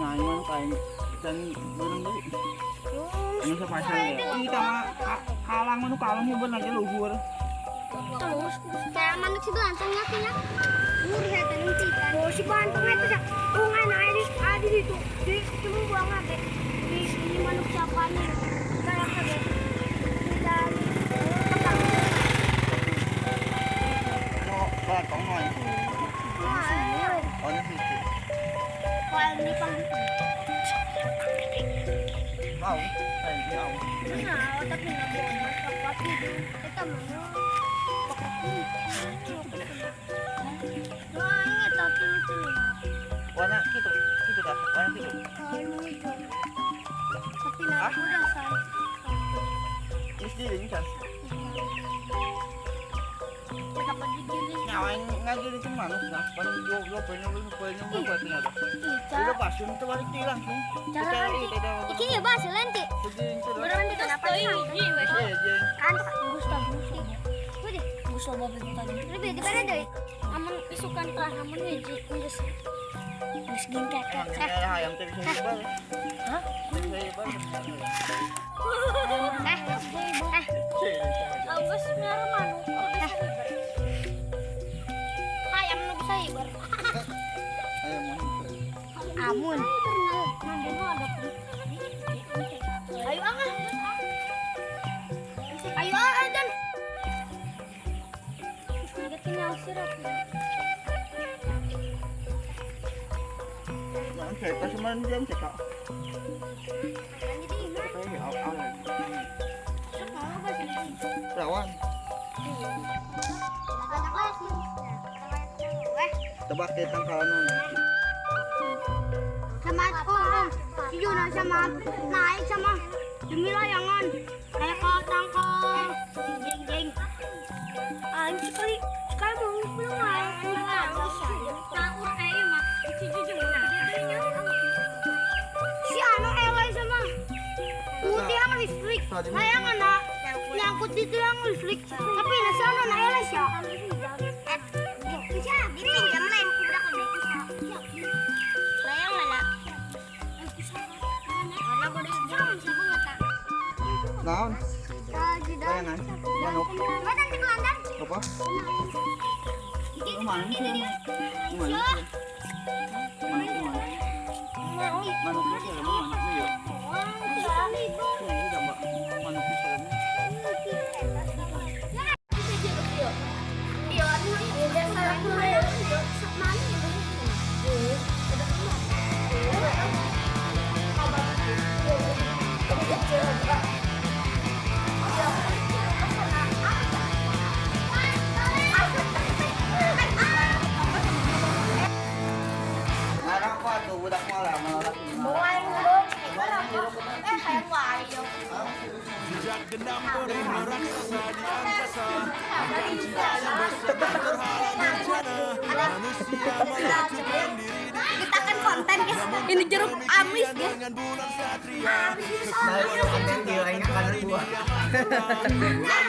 Nah, ini mana kain dan barang beli. Ini sa pasar ya. Ih, tama kalang mana kalang hibar lagi luhur. Terus, kayak manuk si bantongnya punya. Murah ya nanti. Oh, si bantongnya itu ya. Oh, nggak ada itu. Di cuma buang aja. Di ini manuk siapa nih? Kayak apa? Dan Oh, bantong nih. Oh, ini sih. Kalau di pang. Mau, mau. Nah, tapi nggak boleh kapat itu. Kita mana? Wah, ini tapi lucu. Warna gitu, gitu dah. Warna gitu. Tapi nak udah say. Mesti ini kan. Nah, ngaji itu manuk nah. Paling dua poin poin ada. Udah pasung tuh balik di langsung. Cara iki ya bahas nanti. Berarti kenapa ini? Kan Gustav Udah, Gustav babi tadi. Lebih di mana deh? Amun isukan tah amun hiji geus. Geus gingkak. Ayam teh bisa hibar. Hah? Bisa hibar. Agus miara manuk. Ayam nu bisa hibar. Amun. Ayo angah. Ayo ah dan. Cek customer jam cek kak. Perawan. Tebak ke tangkalan. Sama oh, Juna sama naik sama demi layangan kayak ke tangkal jeng jeng. Sekali sekali mau pulang. Si anu elai sama putih yang listrik, layangan nak nyangkut di tiang listrik, tapi nasi anu nak elai sih. Bisa dipinjam lain kubrak layang mana? Naon? Layangan, manuk. Apa? Manuk sih, manuk. Manuk sih, manuk ya. Manuk sih. Jejak dendam koridor raksasa di angkasa. Bukan cinta yang bersedih terhalang bencana. Manusia melakukan diri di Kita kan konten guys. Ini jeruk amis guys. dengan bulan satria.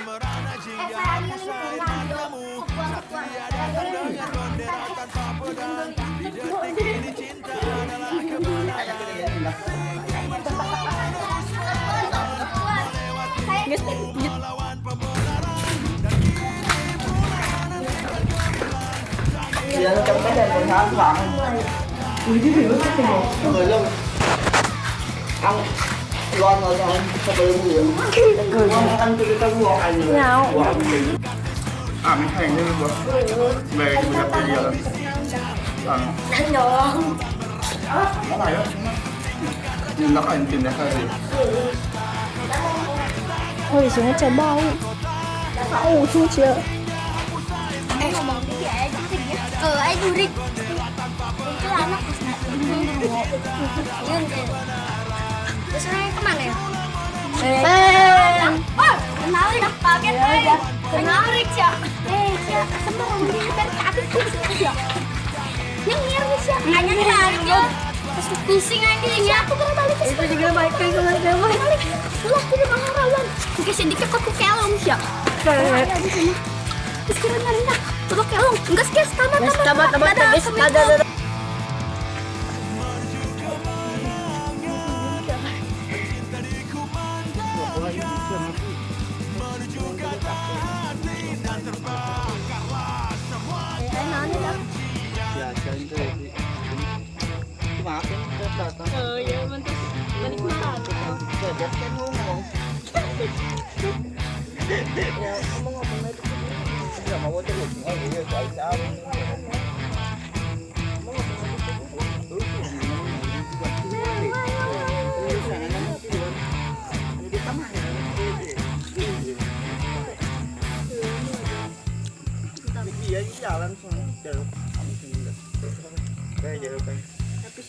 Merana jingga hapus air matamu. Satria datang dengan bendera tanpa pedang. Di detik ini cinta adalah kebenaran. Ôi xuống trời bau. Bau xuống chưa. Ayo jurik. Itu anak terus kemana ya? Oh, kenalin kaget ya. Kenalin ya. Nyengir sih. Nanya pusing aja ya. Aku kena balik ke itu juga balik ke balik. Ulah tidak maharawan. Oke, sedikit kok kelong sih. Terus kira ngarina. Coba kelong. Enggak sih, tamat tamat tamat tamat.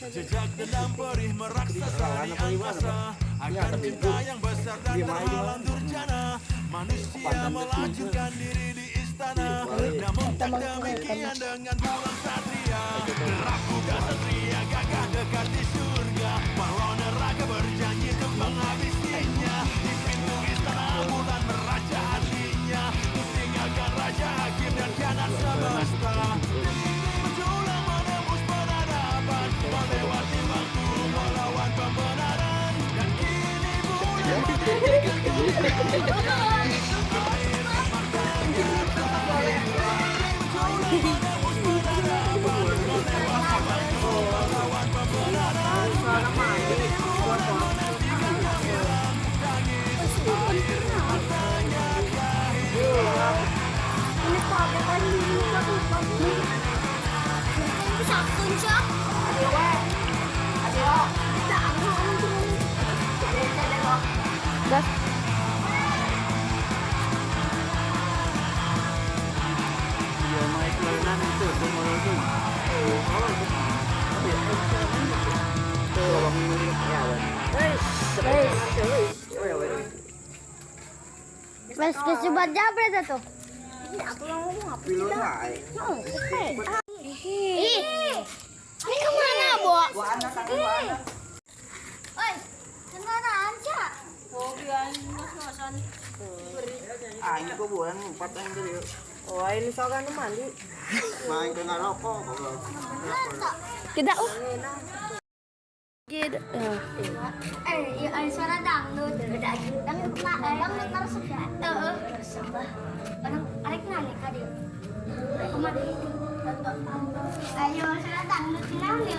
Jejak dendam perih meraksasa di angkasa, akan cinta yang besar dan terhalang durjana. Manusia melacurkan diri di istana, namun tak demikian dengan bulan satria. Derap kuda satria gagah dekat di surga, walau neraka berjanji untuk menghabisinya. Di pintu istana bulan meraja hatinya, untuk tinggalkan raja hakim dan kianat semesta. Melewati waktu melawan pembenaran, dan kini bulan menantikan kebenaran. Air markan menembus peradaban, melewati waktu melawan pembenaran, dan kini bulan menantikan kebenaran. Tangis air matanya hilang. Ini Mas kesubat jabret itu. Ini kemana, Bo? Oi, kemana aja? Ini kuburan empat yang dulu. Oh, ini soalnya mandi. Main ke ngarokok. Kita Gitu. Suara dangdut, dangdut dangdut harus orang arek nane kali. Ayo suara dangdut nane.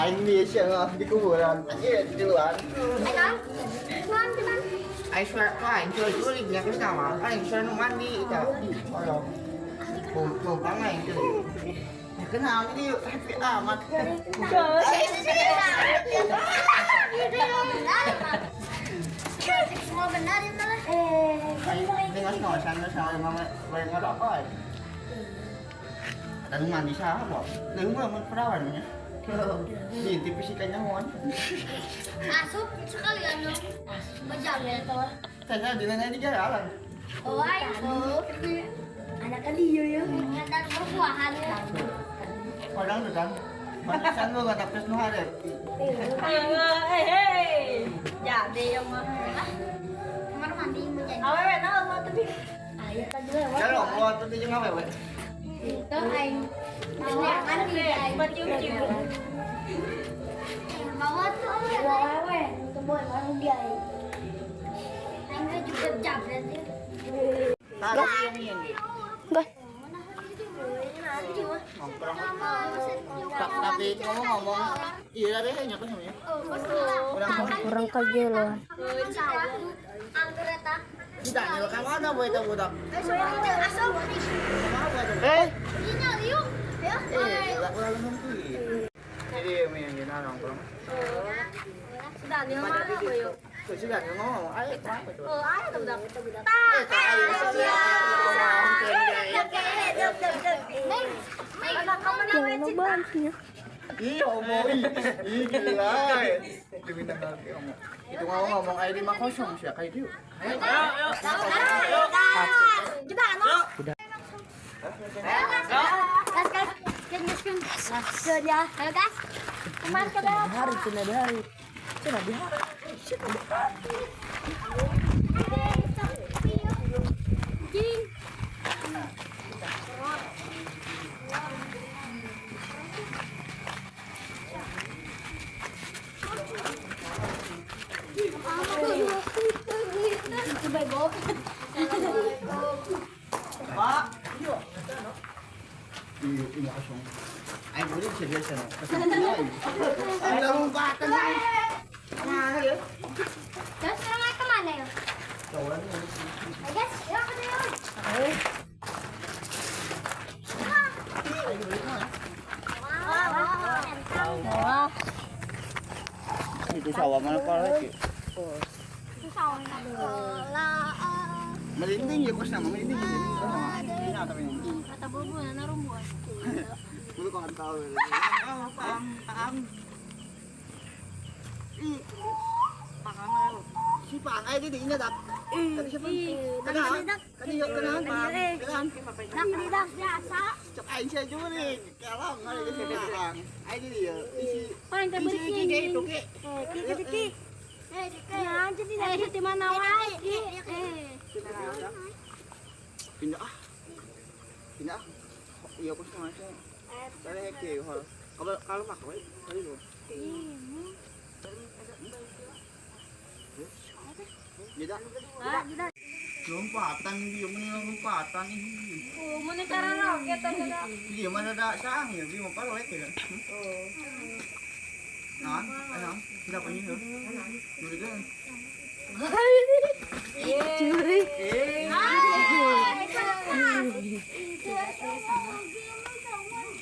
Ini siang di kuburan, iya di luar. Ayo suara kain, cuy biar sama. Ayo suara mandi itu. Bom aja itu. Kenal ini happy amat. Semua benar itu. Dengan sana sama mama, mereka apa? Dan mandi siapa? Lu nggak mau perawannya? Di tipis ikannya mon. Asup sekalian dong. Bejamnya tuh. Saya di nenek di jalan. Oh, ayo. Anak dia ya. Dan perbuahan. Padang tuh kan. Batasan lu nggak tapes nu ada. Hei, hei. Ya, dia yang mah. Kemana? Awewe naon mau teu bi. Aya tadi lewat. Kalau mau tuh jeung awewe. Itu aing. Kan di cium-cium. Bawa tuh awewe, itu boy baru dia. Aing juga jabret ya. Enggak. Tapi ngomong-ngomong, iya deh nyapa semuanya. Orang kerja loh. Tidak, nilai kamu ada buat itu budak. Eh, jadi yang nongkrong. Sudah nih mana boyo? Sudah nih ngomong, ayo kenapa itu? Oh, ayo tuh budak. Ih, omong, ih gila. Itu ngomong ayo 5-0 sih kayak itu. Ayo. Udah. Pak, iya. Iya, kosong. Ayo boleh bisa biasa. Ayo lompatan. Mana ya? Terus sekarang kemana ya? Guys, ya Itu sawah mana lagi? Merinding ya kos nama merinding ya kos nama. Ini apa ini? Kata bobo nana rumbuan. Dulu kau tahu. Paham, paham. Ih, paham. Si paham aja di ini dak. Tadi siapa? Kenal. Tadi yuk kenal paham. Kenal. Dak di dak biasa. Cok aing saya juga nih. Kalau nggak ada si paham. Aing di dia. Isi. Orang Isi ki itu ki. Ki ki. Ya, jadi di mana wae? Pindah ah. Pindah. Iya aku sama saya. Saya heki kalau kalau pakai tadi lu. Tidak. Lompatan dia mana lompatan ini. Oh, mana cara roket ada. Iya mana ada sang ya, dia mau parah ya. Oh. Nah, ano? Tidak punya tuh. Curiga. Curi.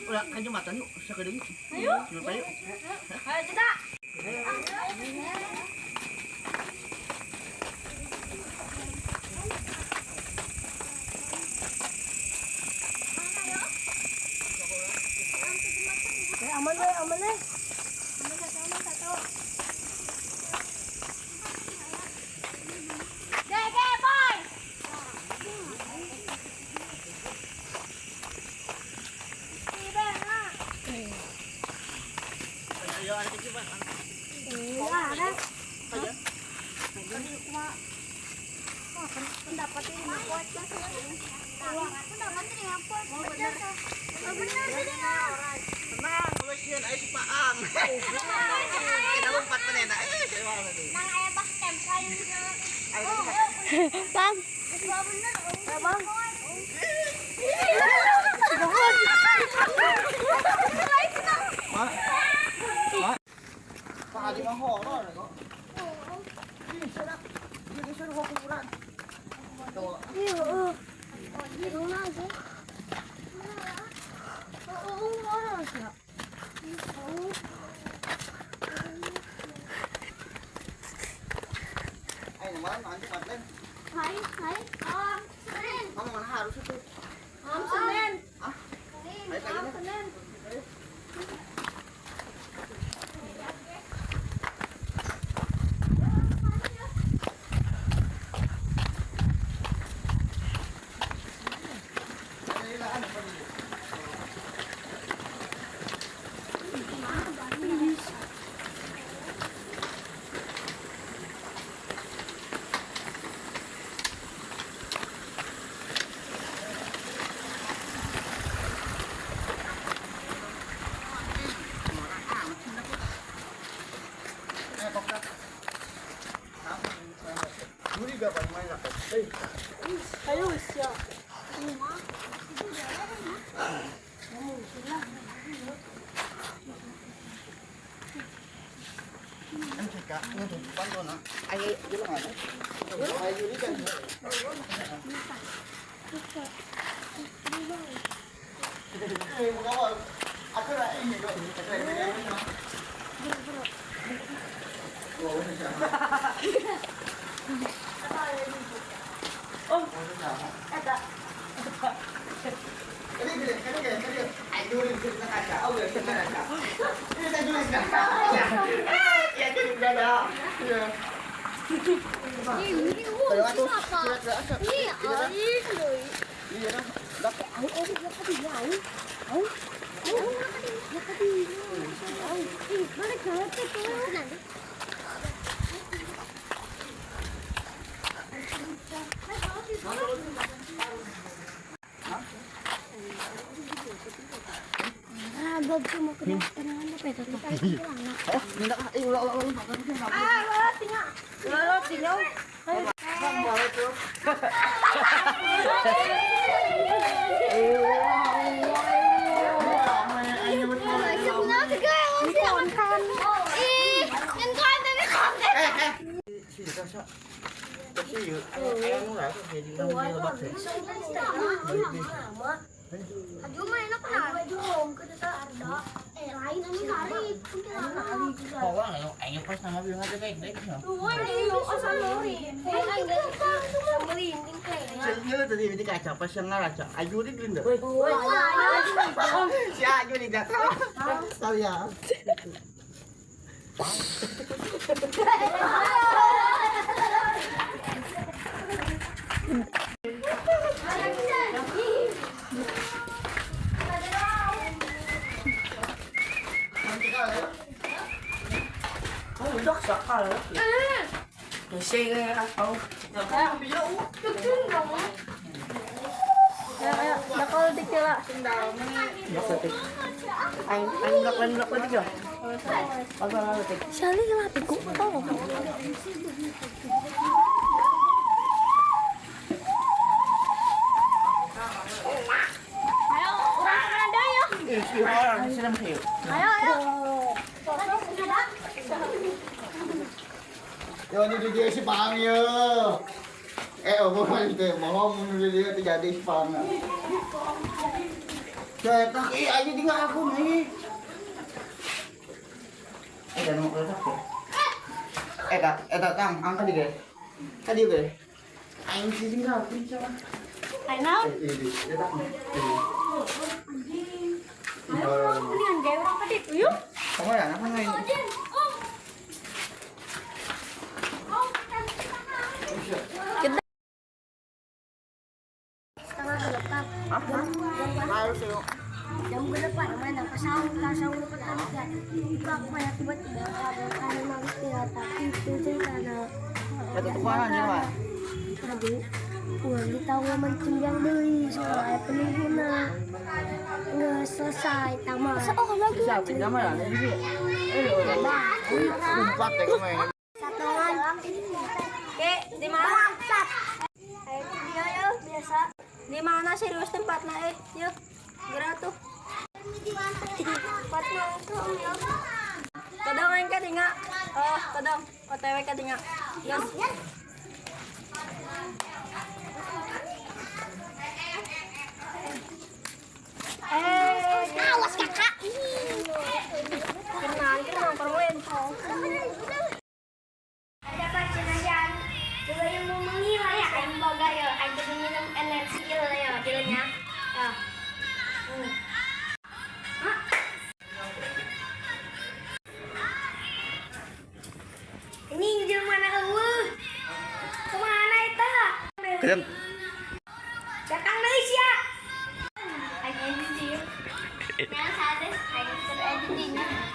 Udah kan jembatan yuk, sekedar yuk. Ayo. Ayo. Ayo kita. Aman deh, aman deh. Bang. Bang. Yo ini dia si Pang yo. Bukan itu, mau dia jadi si Pang. Cetak, aja tinggal aku nih. Dan mau keluar. Tang, angkat dia. Tadi gue. Aing sih tinggal aku siapa? Aing. Kamu ya, apa nih? Jam berapa? Mana? Pasal pertama. Tiba-tiba karena itu cerita. Tadi uang ditahu mencuriang beli soalnya pengguna nggak selesai tamat. Oh lagi. Oke, di mana? Biasa. Di mana serius tempatnya Yuk, gerak tuh. Tempatnya itu. Kadang main ka dinga. Oh, kadang OTW ka dinga. Yes. Awas kakak. Kenal permen. Ada pacingan. Coba yang mau mengira ya, yang boga ya, ada minum energi ya, bilangnya. Ya. Ini injil mana eueuh? Kemana itu? Kejam. Datang Malaysia. Ayo ini. Yang sadis, ayo editingnya.